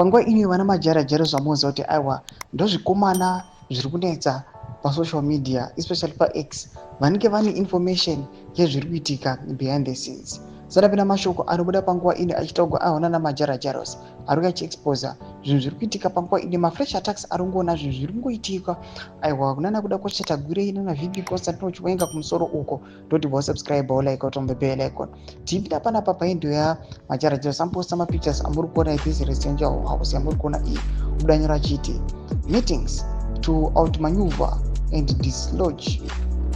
Panguva ino vana Majarajara, zvamuziva kuti aiwa, ndozvikomana zviri kunetsa pasocial media, especially paX, vanenge vane information yezviri kuitika behind the scenes. Sadapinda mashoko anobuda panguva ino achitaurwa aiwa nana Majarajaros, ari kuya achiexposa zvinhu zviri kuitika panguva ino, mafresh attacks ari kungoona zvinhu zviri kungoitika aiwa kunana kuda kwachatagwirei nana VP Constantino Chiwenga kumusoro uko. Ndoti wasubscribe, like, on the bell icon. Tipinda panapa paindo yaMajarajara, amposta mapictures amuri kuona, this residential house yamuri kuona iyi. Kubudanyora achiti meetings to outmaneuver and dislodge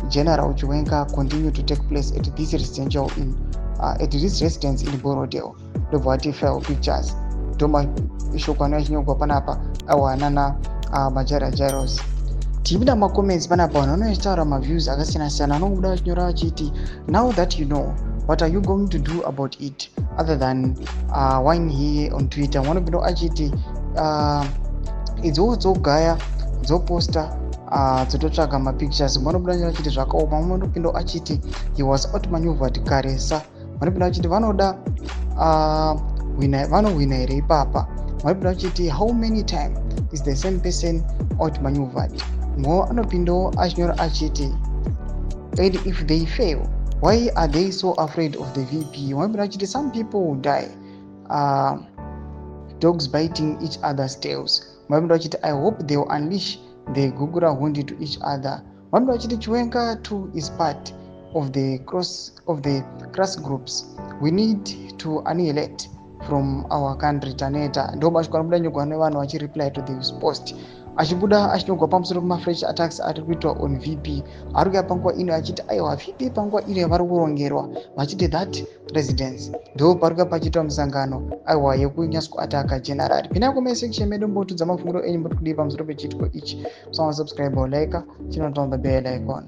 General Chiwenga continue to take place at this residential in at this residence in Borrowdale. Ndobva vati file pictures. Ndo mashoko anouya achinyorwa panapa aiwa nana Majarajaros. Tipinda macomments panapa, vanhu vanouya vachitaura maviews akasiyana siyana. Anongobuda vachinyora vachiti, "Now that you know, what are you going to do about it other than whine here on Twitter?" Vanopinda achiti idzowo dzogaya dzoposta, dzototsvaga mapictures. Vanobuda vachiti zvakaoma. Vanopinda achiti he was outmaneuvered karesa. Vanopinda vachiti vanoda vanohwina here ipapa? Vanopinda vachiti, "How many time is the same person outmaneuvered?" Mumwe anopindawo achinyora achiti, "And if they fail, why are they so afraid of the VP?" Vanopinda vachiti, "Some people will die dogs biting each other's tails." Vanopinda vachiti, "I hope they will unleash the Gukurahundi to each other." Vanopinda vachiti, "Chiwenga too is part of the cross groups we need to annihilate from our country. Taneta." Ndo mashoko anobuda nyorwa nevanhu vachireply to this post, achibuda achinyorwa pamusoro pemafresh attacks ari kuitwa on VP, ari kuya panguva ino achiti aiwa, VP panguva ino vari kurongerwa, vachiti that residence ndo pari kuya pachiitwa musangano aiwa yekunyatso kuataka general. Pinai comment section medu, mbotudza mafungiro enyu, mboti kudii pamusoro pechiitiko ichi. Musama subscribe, like, chinotomba bell icon.